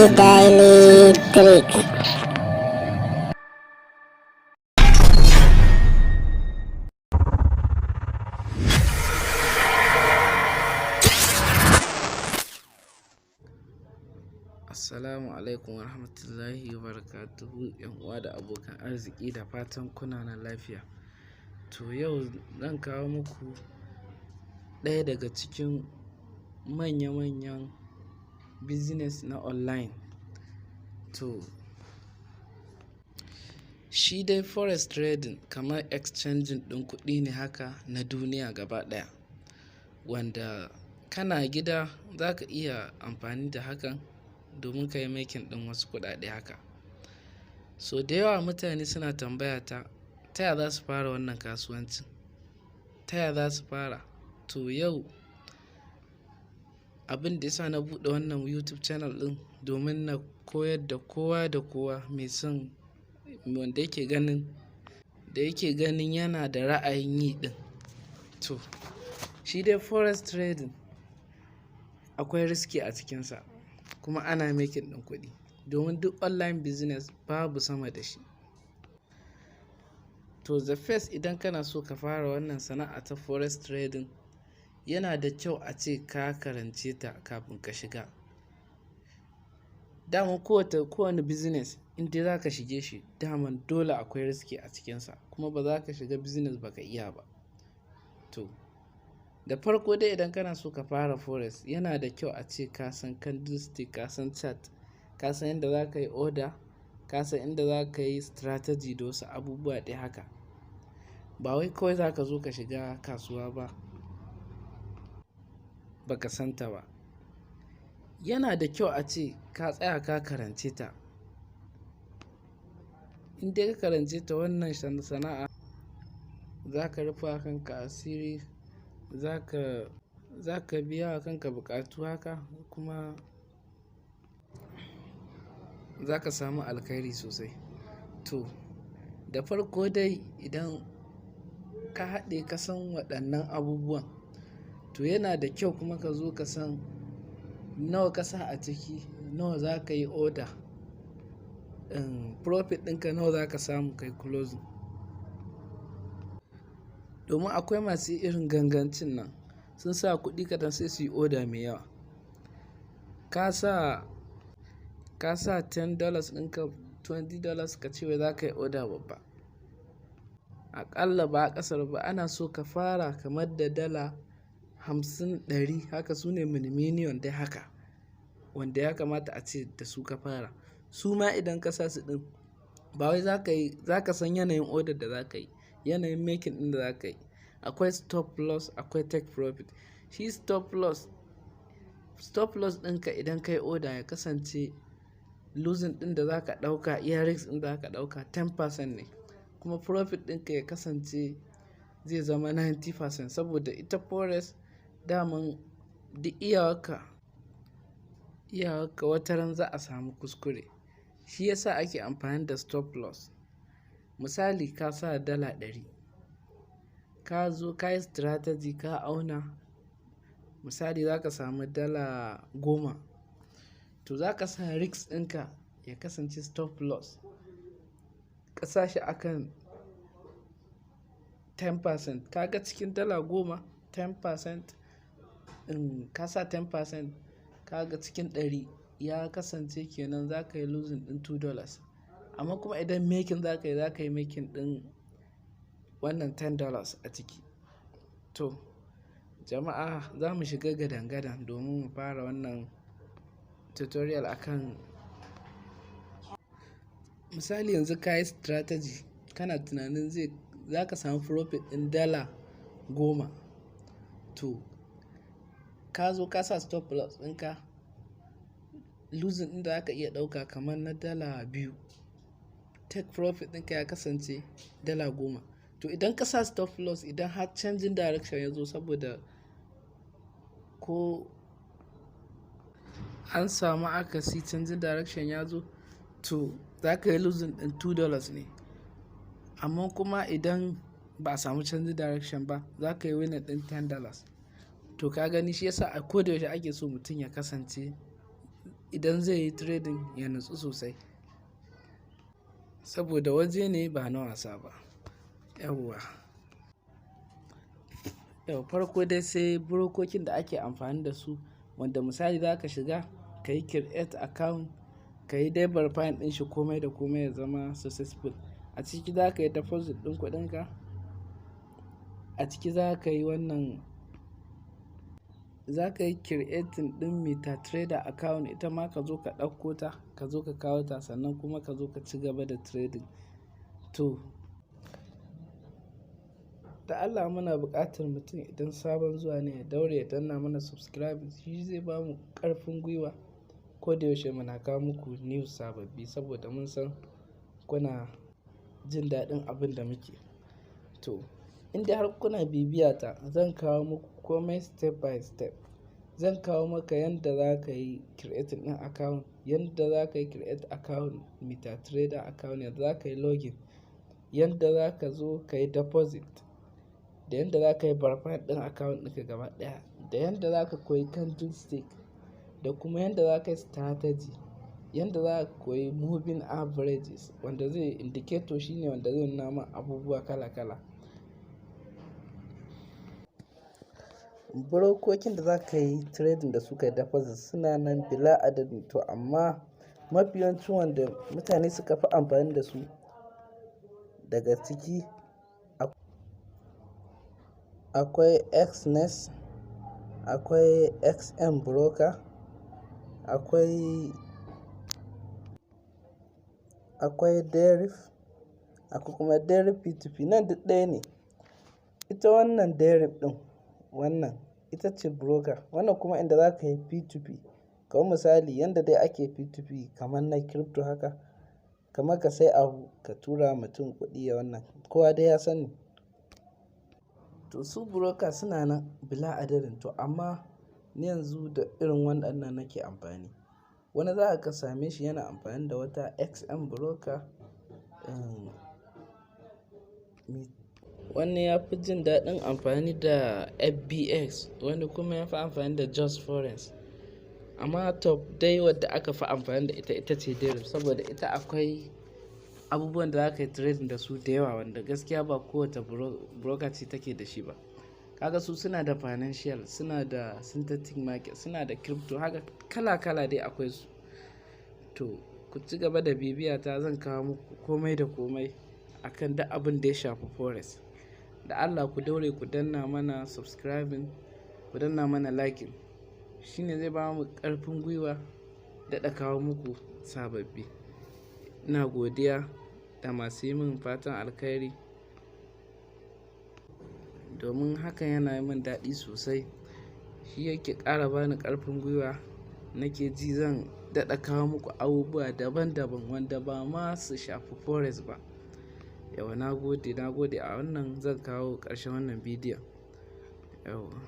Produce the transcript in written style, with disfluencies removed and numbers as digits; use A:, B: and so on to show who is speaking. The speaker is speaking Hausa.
A: Daily Tricks.
B: Assalamu alaikum warahmatullahi wabarakatuhu, 'yan uwa da abokan arziki, da fatan kuna nan lafiya. To, yau zan kawo muku ɗaya daga cikin manya-manyan business na online. To, shi dai forex trading kamar exchanging ɗin kuɗi ne haka na duniya gaba ɗaya, wanda kana gida za ka iya amfani da hakan domin ka yi making ɗin wasu kuɗaɗe haka. So da yawa mutane suna tambaya ta, ta ya za su fara wannan kasuwancin? Ta ya za su fara? To, yau abin da ya sa na buɗe wannan YouTube channel ɗin domin na koyar da kowa da kowa mai son, wanda yake ganin yana da ra'ayin yi ɗin. To, shi dai forex trading akwai risky a cikinsa, kuma ana making ɗin kuɗi, domin duk online business babu sama da shi. To, the first, idan kana so ka fara wannan sana'a ta forex trading, yana da kyau a ce ka karance ta kafin ka shiga. Daman kowane business in dai za ka shige shi, daman dole akwai risky a cikinsa, kuma ba za ka shiga business ba ka iya ba. To, da farko dai, idan kana so ka fara forex, yana da kyau a ce ka san candlestick, ka san chart, ka san yadda za ka yi order, ka san inda za ka yi strategy da wasu abubuwa dai haka. Ba wai kawai za ka zo ka shiga kasuwa ba, ba ka san ta ba. Yana da kyau a ce ka tsaya ka karance ta. In dai ka karance ta, wannan sana'a, za ka rufe wa kanka asiri, za ka biya wa kanka buƙatu haka, kuma za ka samu alkhairi sosai. To, da farko dai, idan ka haɗe ka san waɗannan abubuwan, to yana da kyau kuma ka zo ka san nawa ka sa a ciki, nawa za ka yi order, profit ɗinka nawa za ka samu kai closing. Domin akwai masu irin gangancin nan, sun sa kuɗi kaɗan sai su yi order mai yawa. Ka sa $10 ɗinka, $20, ka ce wai za ka yi order babba. Aƙalla ba a ƙasar ba ana so ka fara kamar da $50, 100 haka, su ne minimum dai haka wanda ya kamata a ce da su ka fara. Su ma idan ka sa su ɗin, ba wai za ka san yanayin order da za ka yi, yanayin making ɗin da za ka yi. Akwai stop loss, akwai take profit. Shi stop loss ɗinka, idan ka yi order, ya kasance losing ɗin da za ka ɗauka, iya risk ɗin da za ka ɗauka 10% ne. Kuma profit ɗinka ya kasance zai zama 90%, saboda ita forex daman duk iyawarka, iyawarka, wataran za a samu kuskure. Shi ya sa ake amfani da stop loss. Misali, ka sa $100, ka zo ka yi strategy, ka auna, misali za ka samu $10. To, za ka sa risk ɗinka ya kasance stop loss. Ka sa shi a kan 10%. Ka ga cikin $10, 10%, ka sa 10%, ka ga cikin 100 ya kasance kenan za ka yi losing ɗin $2. Amma kuma idan making za ka yi, za ka yi making ɗin wannan $10 a ciki. To, jama'a, za mu shiga gadan-gadan domin mu fara wannan tutorial akan misali yanzu ka yi strategy, kana tunanin za ka samu profit ɗin $10. To, ka zo ka sa stop loss ɗinka, losing ɗin da za ka iya ɗauka kamar na $2. Take profit ɗinka ya kasance $10. To, idan ka sa stop loss, idan har changing direction ya zo, saboda ko an samu akasi, changing direction ya zo, to za ka yi losing ɗin $2 ne. Amma kuma idan ba a samu changing direction ba, za ka yi winning ɗin $10. To, ka gani, shi yasa a ko da yaushe ake so mutum ya kasance idan zai yi trading ya nutsu sosai. Saboda waje ne ba na wasa ba. Yauwa. Yau farko dai sai burokokin da ake amfani da su, wanda misali za ka shiga ka yi create account, ka yi dai verifying ɗin shi komai da komai ya zama successful. A ciki za ka yi deposit ɗin kuɗinka. A ciki za ka yi wannan, za ka yi creating ɗin MetaTrader account, ita ma ka zo ka ɗauko ta, ka zo ka kawo ta, sannan kuma ka zo ka ci gaba da trading. To, da Allah muna buƙatar mutum idan sabon zuwa ne ya daure ya danna mana subscribe. Shi zai bamu ƙarfin gwiwa ko da yaushe muna kawo muku news sababbi, saboda mun san kuna jin daɗin abin da muke. To, in dai har kuna bibiya ta, zan kawo muku komai step by step. Zan kawo maka yanda za ka yi creating ɗin account, yanda za ka yi create account MetaTrader account, yanda za ka yi login, yanda za ka zo ka yi deposit, da yanda za ka yi verify ɗin account ɗinka gaba ɗaya, da yanda za ka koyi candlestick, da kuma yanda za ka yi strategy, yanda za ka koyi moving averages, wanda zai indicator shine wanda zai nuna ma abubuwa kala kala. Burokokin da za ka yi trading da su ka yi deposit suna nan bila adadin. To amma mafi yawancin wanda mutane suka fi amfani da su daga ciki akwai Exness, akwai XM Broker, akwai Deriv, akwai kuma Deriv P2P. Nan duk ɗaya ne. Ita wannan Deriv ɗin, wannan ita ce broker. Wannan kuma inda za ka yi P2P. Kamar misali yanda dai ake P2P kamar na crypto haka, kamar ka sai abu ka tura mutum kuɗi ya wannan, kowa dai ya sani. To su broker suna nan bila adadin. To amma ni yanzu da irin waɗannan nake amfani. Wani za ka same shi yana amfani da wata XM Broker. Wani ya fi jin daɗin amfani da FBX, wani kuma ya fi amfani da Just Forex. Amma top dai wadda aka fi amfani da ita, ita ce Deriv, saboda ita akwai abubuwan da za ka yi trading da su da yawa wanda gaskiya ba kowace broker ce take da shi ba. Kaga su suna da financial, suna da synthetic market, suna da crypto, haka kala kala dai akwai su. To ku ci gaba da bibiya ta, zan kawo muku komai da komai akan duk abin da ya shafi forex. Da Allah ku daure ku danna mana subscribing, ku danna mana liking. Shi ne zai bamu ƙarfin gwiwa daɗa kawo muku sababbi. Ina godiya da masu yi min fatan alkhairi, domin hakan yana yi min daɗi sosai. Shi yake ƙara bani ƙarfin gwiwa. Nake ji zan daɗa kawo muku abubuwa daban daban wanda ba ma su shafi forex ba. Yau na gode, na gode. A wannan zan kawo ƙarshen wannan bidiyon. Yauwa.